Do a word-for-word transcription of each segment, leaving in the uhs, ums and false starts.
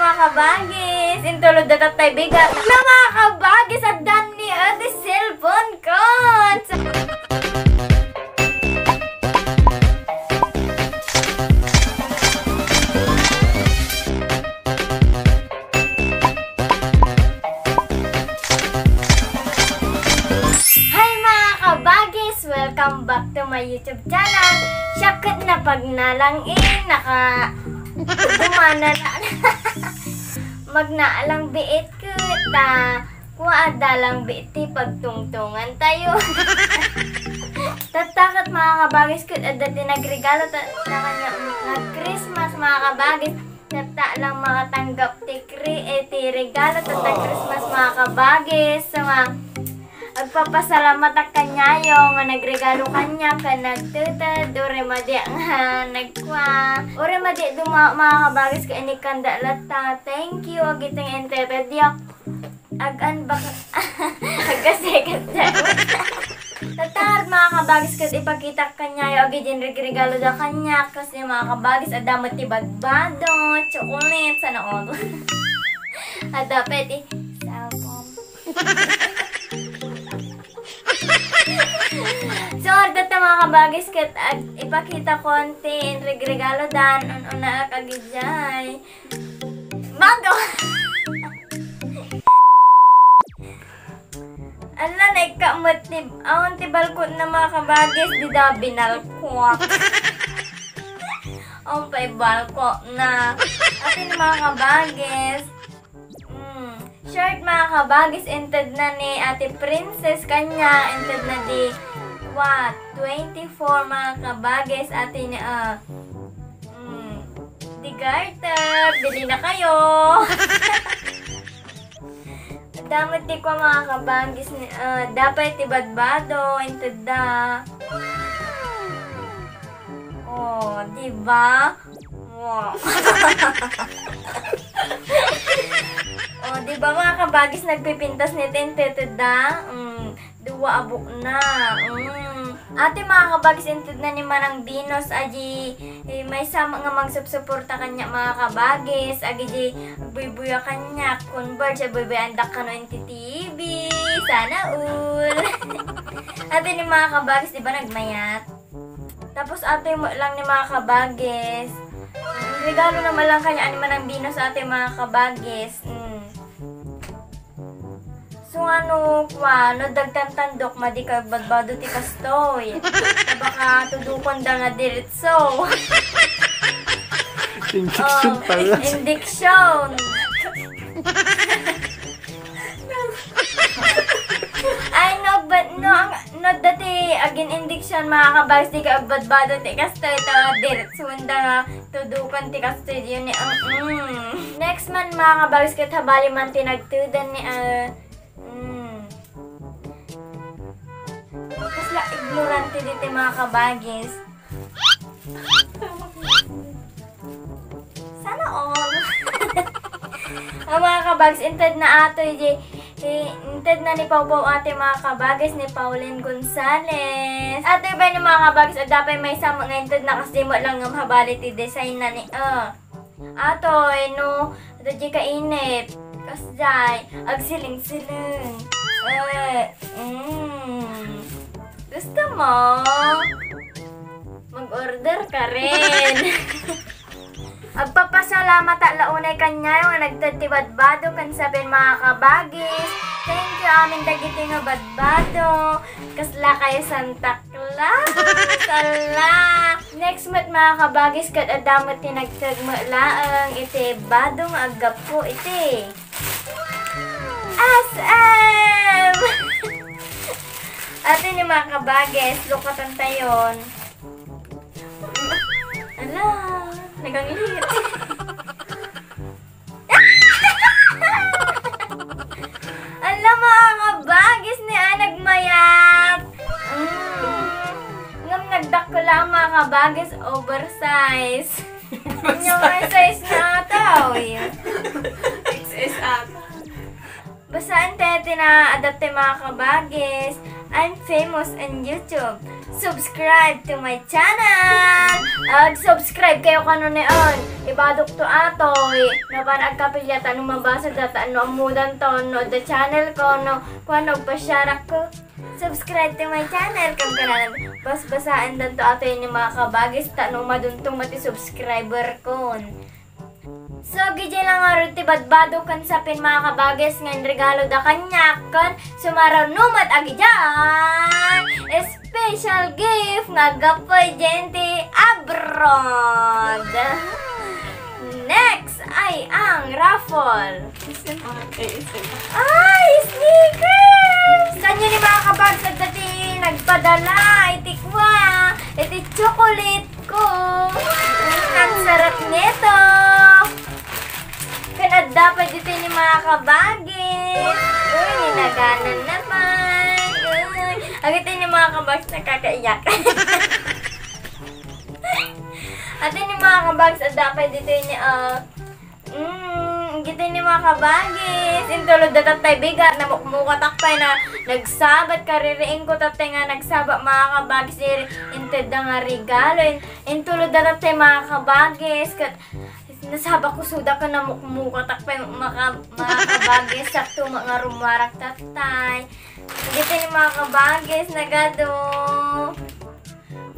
Mga kabagis, intulod da tattay bigat. Hala, mga kabagis, addan ni adi cellphone ko. Hi, mga kabagis! Welcome back to my YouTube channel. Siya ket napagnalang, eh, naka-, dumana na. Magnaalang biit ket, ah, kua adda lang biit ti pagtungtungan tayo. Tatta ket, mga kabagis, ket adda ti nagregalo ta, ta kaniak nga Christmas, mga kabagis. Tatta lang makatanggap ti kri-, eh, ti regalo tatta Christmas, mga kabagis. So, nga, agpapasalamat ak kaniayo nga nagregalo kaniak ken nagteted, uray madi nga nagkua. Uray madi duma-, mga kabagis, ket inikkanda latta. Thank you, agiteng intetedyo. Agan bak-, agkasikat da. Tatta, mga kabagis, ket ipakitak kaniayo, agidin regregalo da kaniak, kasi mga kabagis, adda met ti badbado, chocolate, sana all. Adda pay ti cellphone. So, adda ta, mga kabagis, ket ag-, ipakita ko ti inregregalo dan, un-una ak agidiay. Bago! Ala, naikka met ti, awan ti balkotna, mga kabagis, dida binalkot. Awan pay balkotna. Atin, mga kabagis. Mm. Short, mga kabagis, intedna ni Ate Princess kaniak, intedna di, what, twenty-four, mga kabagis, atin, ah, mm, di garter, bili na kayo. Adda met ti kua, mga kabagis, ni, ah, adda pay ti badbado, intedda. Oh, di ba? Wow. Oh, di ba, mga kabagis, nagpipintas ni intetedda? Mm. Dua a bukna. Mm. Atin, mga kabagis, intedna ni Manang Venus, adi, eh, maysa nga magsupsuporta kaniak, mga kabagis, agidi agbuybuya kaniak, converge, agbuybuyaandak kano iti T V. Sana all. Atin ni, mga kabagis, di ba, nagmayat? Tapos, atin met lang ni, mga kabagis. Mm, regalo na man lang kaniak ni Manang Venus, atin, mga kabagis. Mm. So, ano, kua, no dagtan tandok, madi ka badbado ti kastoy. Baka tudukon da nga diretso. Injection Oh, pala. Injection. Ay, no, but no, ang, no, dati, agin-injection, mga kabagis, di ka agbadbado ti kastoy, ta diretso da nga tudukon ti kastoy, yun ni, ang, mm. Next man, mga kabagis, ket habali man ti nagtedan ni, ah, Mm. Kasla ignorante diti, mga kabagis. Sana all. Ang mga kabagis, intedna ato, di, di, intedna ni Pawpaw atin, mga kabagis, ni Pauline Gonzales. Atin pay ni, mga kabagis, adda pay maysa nga intedna, kas di met lang nga mahabali ti design na ni, ah. Atoy, no, adda di kainit. Kasjay, agsiling-siling. Eh, mm. Gusto mo? Mag-order ka rin. Agpapasalamat ak la unay kaniayo nga nagted ti badbado ken sabin, mga kabagis. Thank you amin dagiti nga badbado. Kasla kayo, Santa Claus. Ala. Next met, mga kabagis, ket adda met ti nagted met laeng iti bado nga aggapu iti S M. Atin ni, mga kabagis, lukatan tayon. Ala, naganglit. Ala, mga kabagis, ni ay nagmayat. Mm. Ngem nagdakkel, mga kabagis, oversize. Ania nga size na ata, oy. X S ata. Basaen tayo ti naadapte, mga kabagis. I'm famous in YouTube. Subscribe to my channel! Ag-subscribe kayo kano ni on. Ibadok to atoy. Napan agkapilya ta no mabasa da ta no ammudan to no da channel ko no kuan no pasyarak ko. Subscribe to my channel. Kung kailangan basbasaan dan to atoy ni mga kabagis ta no maduntong mati subscriber kon. So, gidi lang ngarud ti badbado ken sapin mga kabagis nga inregalo da kaniak ken sumaro numet agidiay special gift nga aggapu diay ti abroad. Next ay ang raffle. Ay, sneakers! Kanyo ni mga kabagis adda ti nagpadala iti kua, iti chocolate ko. Ang sarap nito. Kan adda pa dito ni mga kabagis. Uy, ninaganan naman. Uy, agito ni mga kabagis nakakaiyak. Ati ni mga kabagis adda pa dito ni, ah, mm, agito ni mga kabagis. Intulod da tattay bigat, namukmukatak pay na nagsabat kaririing ko tattay nga nagsabat mga kabagis. Inted da nga regalo. In- Intulod da tattay mga kabagis, ket nasaba ko suda ken namukmukatak pay maka-, mga kabagis, sakto nga rummuarak tattay. Dito ni mga kabagis, nagadu.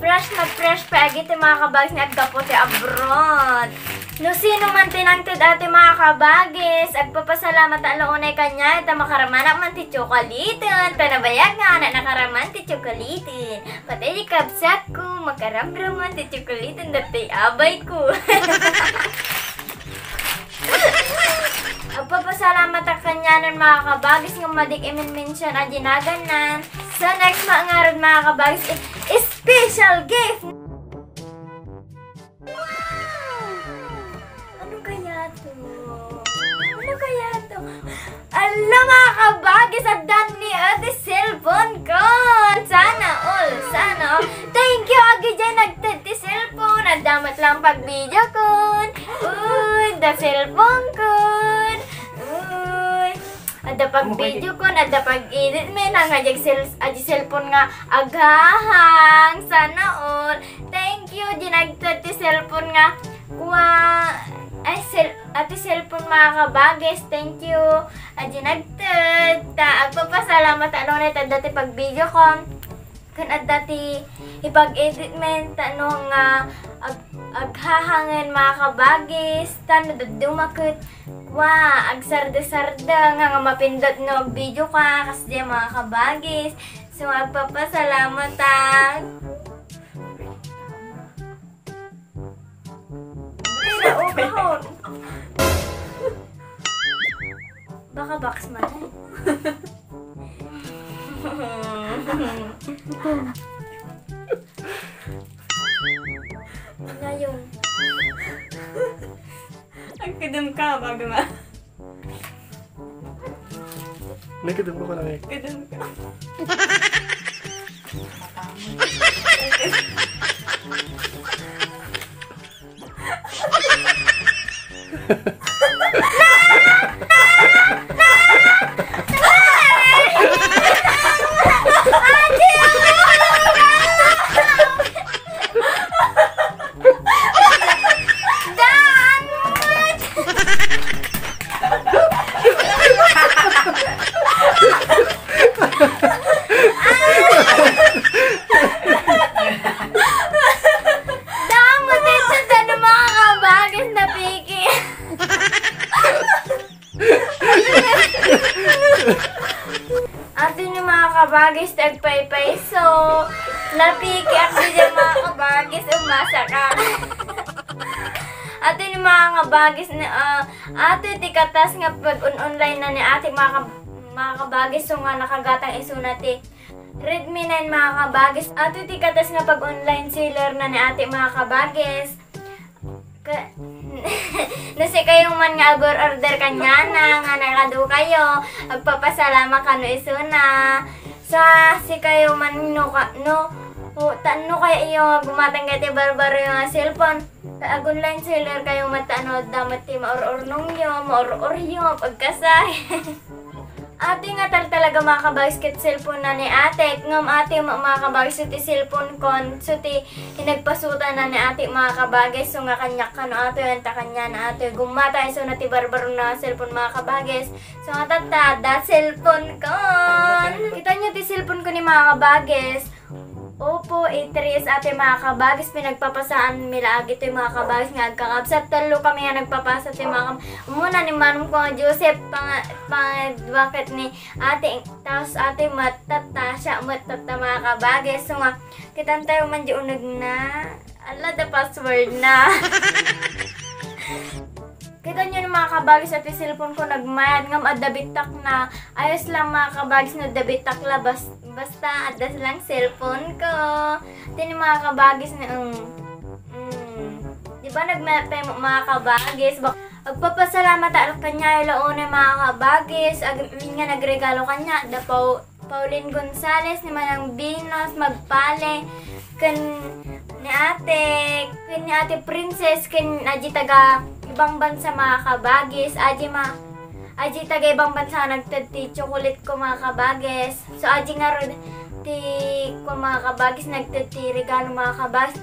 Fresh na fresh pa agiti mga kabagis nga aggapu ti abroad. No sino man ti nangted ati mga kabagis, agpapasalamat ta la unay kaniak ta makaramanak man ti tsokoliten. Ta nabayag nga anak nakaraman ti tsokoliten. Patay di kabsatko, makaramraman ti tsokolate datoy abayko. Agpapasalamat ak kanianan, mga kabagis, nga madik imen-mention a dinagannan. So, next, ma-, ngarud, mga kabagis, i-, special gift! Wow! Ano kaya to? Ano kaya to? Ala, mga kabagis, addan ni ati cellphone ko. Sana all, sana all. Thank you, agi dyan, nagted ti cellphone. Adda met lang pag-video kon. Uy, da cellphone kon. Uy. Adda pag-video kon, adda pag-edit men, nga adi cell-, adi cellphone nga aghahang. Sana all. Thank you, di nagted ti cellphone nga kua, ay, cell-, ati cellphone, mga kabagis. Thank you. Adi nagted. Ta, agpapasalamat, ano, na adda ti pag-video kon. Ken adda ti ipag-edit men, ta no nga ag-, aghahangen, mga kabagis, ta no dadduma ket, wa, agsarde-sarde nga, nga mapindot no agvideo ka, kasdiay, mga kabagis. So, agpapasalamat ak. Ay, naubahon. Baka box man, eh. Ngayon. Ang kadam ka, bago ma- Nagkadam ko lang eh. Kadam ka. Damo dito sa mga kabagis na piki. Ati ni mga kabagis, tagpaypayso. Napiki ak dyan, mga kabagis, umasa ka. Ati ni mga kabagis, na, ah, ati ti katas nga pag-on-online na ni ati mga kab-, mga kabagis, so nga nakagatang isuna ti Redmi nine, mga kabagis. Ati ti katas nga pag-online seller na ni ati mga kabagis. Ka-, no sikayo man nga agor-order kaniana, nga nagadu kayo, agpapasalamat kano isuna. Sa sikayo man no ka-, no, o, ta-, no kaya iyo nga gumatang kay ti barbaro nga cellphone, ta-, ag-online seller kayo met ta no, adda met ti maur-urnong yo, maur-ur yo, pagkasay. Ate nga tal talaga, mga kabagis, ket cellphone na ni ate. Ngem ate, ma-, mga kabagis, so ti cellphone kon, so ti inagpasutan na ni ate, mga kabagis. So nga kaniak kano ate, anta kaniana ate. Gummata, isu na ti barbaro na cellphone, mga kabagis. So nga tatta, da cellphone kon. Kita nyo ti cellphone ko ni, mga kabagis. Oppo A three S ate, mga kabagis, pinagpapasaan mi la agi toy, mga kabagis, nga agkakabsat. Tallo kami nga nagpapasa ti, mga kab-, umuna ni manong ko nga Joseph, pang-, pangdua ket ni ate, tapos ate met, tatta, siak met, tatta, mga kabagis. So nga, kitan tayo man di uneg na. Ala, da password na. Kita nyo na, mga kabagis, ati cellphone ko nagmayat ngem adda bittak na. Ayos lang, mga kabagis, no adda bittak la, bas-, basta adda lang cellphone ko. Tini, mga kabagis, na, mm, mm. Di ba nagmayat pa yung mga kabagis? Bak-, agpapasalamat ako kanya, ilo una, mga kabagis. Ag-, nga nagregalo kanya, dapaw Pauline Gonzales, ni Manang Venus Magpale, ken ni Ate, ken ni Ate Princess, ken aji taga ibang bansa, mga kabagis. Aji ma-, aji taga ibang bansa nagted ti chocolate ko, mga kabagis. So, aji ngarud ti ko, mga kabagis, nagted ti regalo, mga kabagis.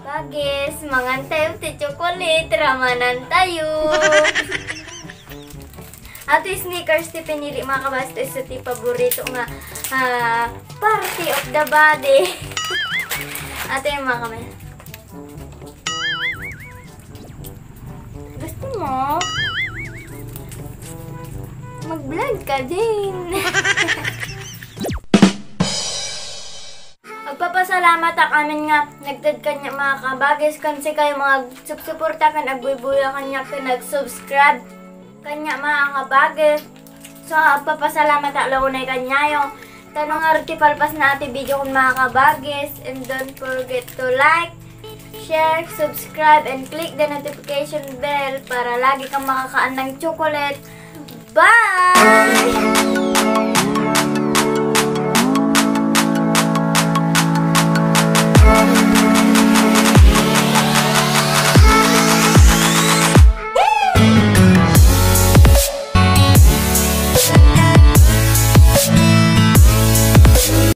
Bagis, mangan tayo ti chocolate, ramanan tayo. Ato Snickers ti pinili, mga kabagis, isu ti paborito nga, ah, party of the body. Ato yung mga kamay. Gusto mo? Mag-vlog ka din. Agpapasalamat ak amin nga nagted kanya, mga kabagis, ken sikayo mga agsupsuporta ken agbuybuya kanya ken nag-subscribe kanya, mga kabagis. So, agpapasalamat ak la unay kanyayo. Tano nga ti palpas na ati video kon, mga kabagis. And don't forget to like, share, subscribe, and click the notification bell para lagi kang makakaan ng chocolate. Bye!